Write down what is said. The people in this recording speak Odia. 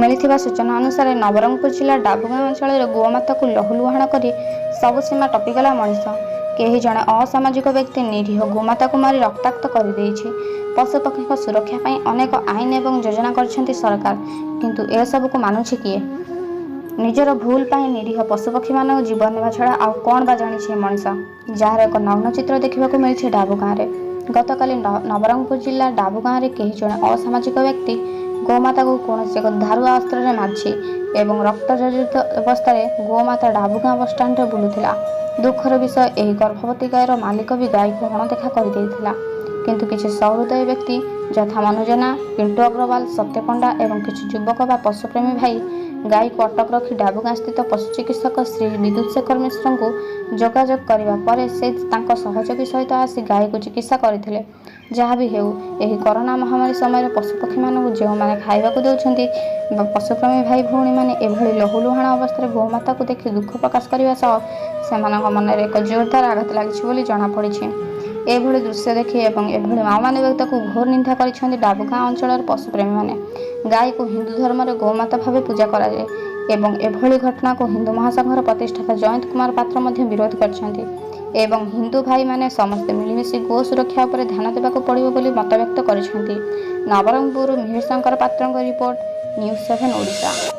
ମିଳିଥିବା ସୂଚନା ଅନୁସାରେ ନବରଙ୍ଗପୁର ଜିଲ୍ଲା ଡାବୁଗାଁ ଅଞ୍ଚଳରେ ଗୋମାତାକୁ ଲହୁଲୁହାଣ କରି ସବୁ ସୀମା ଟପିଗଲା ମଣିଷ। କେହି ଜଣେ ଅସାମାଜିକ ବ୍ୟକ୍ତି ନିରୀହ ଗୋମାତାକୁ ମାରି ରକ୍ତାକ୍ତ କରିଦେଇଛି। ପଶୁପକ୍ଷୀଙ୍କ ସୁରକ୍ଷା ପାଇଁ ଅନେକ ଆଇନ ଏବଂ ଯୋଜନା କରିଛନ୍ତି ସରକାର, କିନ୍ତୁ ଏସବୁକୁ ମାନୁଛି କିଏ? ନିଜର ଭୁଲ ପାଇଁ ନିରୀହ ପଶୁପକ୍ଷୀମାନଙ୍କ ଜୀବନ ନେବା ଛଡ଼ା ଆଉ କ'ଣ ବା ଜାଣିଛି ଏ ମଣିଷ, ଯାହାର ଏକ ନଗ୍ନ ଚିତ୍ର ଦେଖିବାକୁ ମିଳିଛି ଡାବୁଗାଁରେ। ଗତକାଲି ନବରଙ୍ଗପୁର ଜିଲ୍ଲା ଡାବୁଗାଁରେ କେହି ଜଣେ ଅସାମାଜିକ ବ୍ୟକ୍ତି ଗୋମାତାକୁ କୌଣସି ଏକ ଧାରୁଆ ଅସ୍ତ୍ରରେ ମାରିଛି ଏବଂ ରକ୍ତ ଜର୍ଜରିତ ଅବସ୍ଥାରେ ଗୋମାତା ଡାବୁଗାଁ ବସଷ୍ଟାଣ୍ଡରେ ବୁଲୁଥିଲା। ଦୁଃଖର ବିଷୟ, ଏହି ଗର୍ଭବତୀ ଗାଈର ମାଲିକ ବି ଗାଈକୁ ଅଣଦେଖା କରିଦେଇଥିଲା। କିନ୍ତୁ କିଛି ସହୃଦୟ ବ୍ୟକ୍ତି ଯଥା ମନୁ ଜେନା, ପିଣ୍ଟୁ ଅଗ୍ରୱାଲ, ସତ୍ୟ ପଣ୍ଡା ଏବଂ କିଛି ଯୁବକ ବା ପଶୁପ୍ରେମୀ ଭାଇ ଗାଈକୁ ଅଟକ ରଖି ଡାବୁଗାଁ ସ୍ଥିତ ପଶୁ ଚିକିତ୍ସକ ଶ୍ରୀ ବିଦ୍ୟୁତ ଶେଖର ମିଶ୍ରଙ୍କୁ ଯୋଗାଯୋଗ କରିବା ପରେ ସେ ତାଙ୍କ ସହଯୋଗୀ ସହିତ ଆସି ଗାଈକୁ ଚିକିତ୍ସା କରିଥିଲେ। ଯାହା ବି ହେଉ, ଏହି କରୋନା ମହାମାରୀ ସମୟରେ ପଶୁପକ୍ଷୀମାନଙ୍କୁ ଯେଉଁମାନେ ଖାଇବାକୁ ଦେଉଛନ୍ତି ବା ପଶୁପ୍ରେମୀ ଭାଇ ଭଉଣୀମାନେ ଏଭଳି ଲହୁଲୁହାଣ ଅବସ୍ଥାରେ ଗୋମାତାକୁ ଦେଖି ଦୁଃଖ ପ୍ରକାଶ କରିବା ସହ ସେମାନଙ୍କ ମନରେ ଏକ ଜୋରଦାର ଆଘାତ ଲାଗିଛି ବୋଲି ଜଣାପଡ଼ିଛି। ଏଭଳି ଦୃଶ୍ୟ ଦେଖି ଏବଂ ଏଭଳି ଅମାନବିକତାକୁ ଘୋର ନିନ୍ଦା କରିଛନ୍ତି ଡାବୁଗାଁ ଅଞ୍ଚଳର ପଶୁପ୍ରେମୀମାନେ। ଗାଈକୁ ହିନ୍ଦୁ ଧର୍ମରେ ଗୋମାତା ଭାବେ ପୂଜା କରାଯାଏ ଏବଂ ଏଭଳି ଘଟଣାକୁ ହିନ୍ଦୁ ମହାସଂଘର ପ୍ରତିଷ୍ଠାତା ଜୟନ୍ତ କୁମାର ପାତ୍ର ମଧ୍ୟ ବିରୋଧ କରିଛନ୍ତି ଏବଂ ହିନ୍ଦୁ ଭାଇମାନେ ସମସ୍ତେ ମିଳିମିଶି ଗୋ ସୁରକ୍ଷା ଉପରେ ଧ୍ୟାନ ଦେବାକୁ ପଡ଼ିବ ବୋଲି ମତବ୍ୟକ୍ତ କରିଛନ୍ତି। ନବରଙ୍ଗପୁରରୁ ମିହିର ଶଙ୍କର ପାତ୍ରଙ୍କ ରିପୋର୍ଟ, ନ୍ୟୁଜ୍ 7 ଓଡ଼ିଶା।